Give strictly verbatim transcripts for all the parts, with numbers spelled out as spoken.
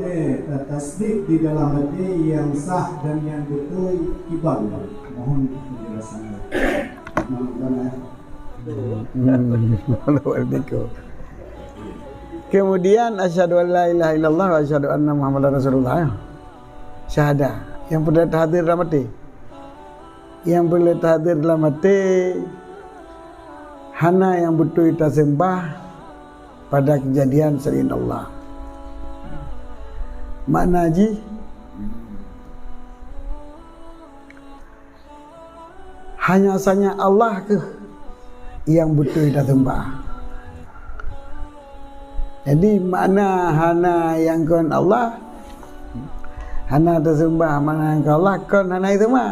Eh, tasdik di dalam hati yang sah dan yang betul ibadah. Mohon penjelasannya. Mohon, eh. Hmm. Kemudian, asyhadu an la ilaha illallah wa asyhadu anna Muhammadar Rasulullah, ya. Syahadah. Nyang peureulée tahadir dalam até. Nyang peureulée tahadir dalam até, hana nyang beutôi taseumbah pada keujadian selain Allah. Makna jih, hanya sanya Allah kheueh nyang beutôi taseumbah. Jadi, makna hana nyang kon Allah, hana taseumbah makna nyang kon Allah, kon hana jiseumah.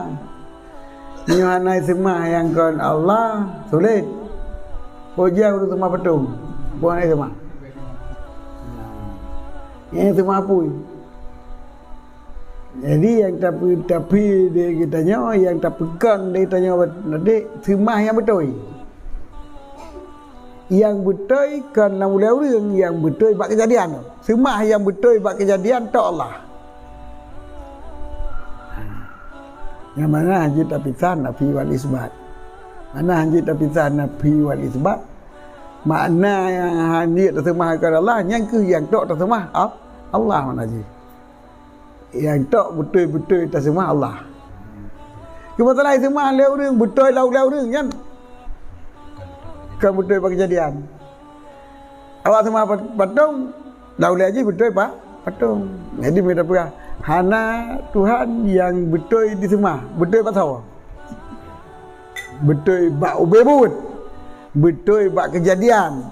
Meunyoe hana jiseumah nyang kon Allah, sulet. Peue jeuet ureuëng seumah patong, peue hana jiseumah. Nyang jiseumah apui. Jadi, nyang tapi, tapi di geutanyoe, nyang tapeukon di geutanyoe, seumah nyang beutôi. Nyang beutôi kon lam ulée ureuëng, nyang beutôi bak keujadian. Seumah nyang beutôi bak keujadian tok Allah. Nyang mana hanjeuet tapisah nafi wal isbat. Mana hanjeuet tapisah nafi wal isbat. Makna nyang hanjeuet taseumah kon Allah, nyan kheueh nyang tok taseumah Al-, Allah makna jih. Nyang tok beutôi-beutôi taseumah Allah. Cuma salah seumah lé ureuëng, beutôi lam ulée ureuëng nyan. Kon beutôi bak keujadian. Awak seumah pat-, patong, lam ulée jih beutôi pa-, patong. Jadi, mita peugah, hana Tuhan nyang beutôi diseumah, beutôi bak saboh. Beutôi bak ubé buet, beutôi bak keujadian.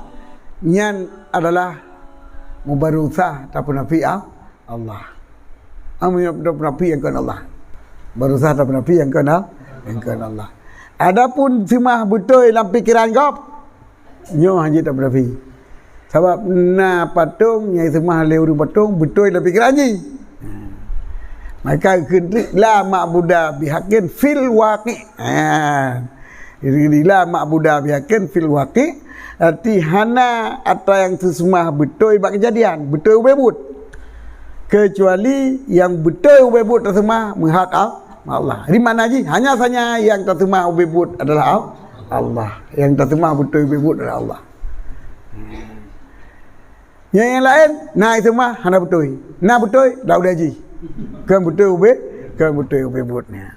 Nyan adalah mubarusah tapeunafi Al-, Allah. Am, tapeunafi nyang kon Allah. Barusah tapeunafi nyang kon Al-, nyang kon Allah. Adapun seumah beutôi lam pikeran gob, nyoe hanjeuet tapeunafi. Sabab na patong nyang seumah lé ureuëng patong beutôi lam pikeran jih. Maka kheun la ma'buda bihaqqin fil waqi'. Ha. Jadi, la ma'buda bihaqqin fil waqi', arti hana atra nyang teuseumah beutôi bak keujadian, beutôi ubé buet. Keucuali nyang beutôi ubé buet teuseumah meuhak Al-, Allah. Jadi, makna jih, hanya sanya nyang teuseumah ubé buet adalah Al-, Allah. Nyang teuseumah beutôi ubé buet adalah Allah. Nyang, nyang laén, na jiseumah hana beutôi. Na beutôi, dak udeb jih. Kon beutôi ubé, kon beutôi ubé buet nyan.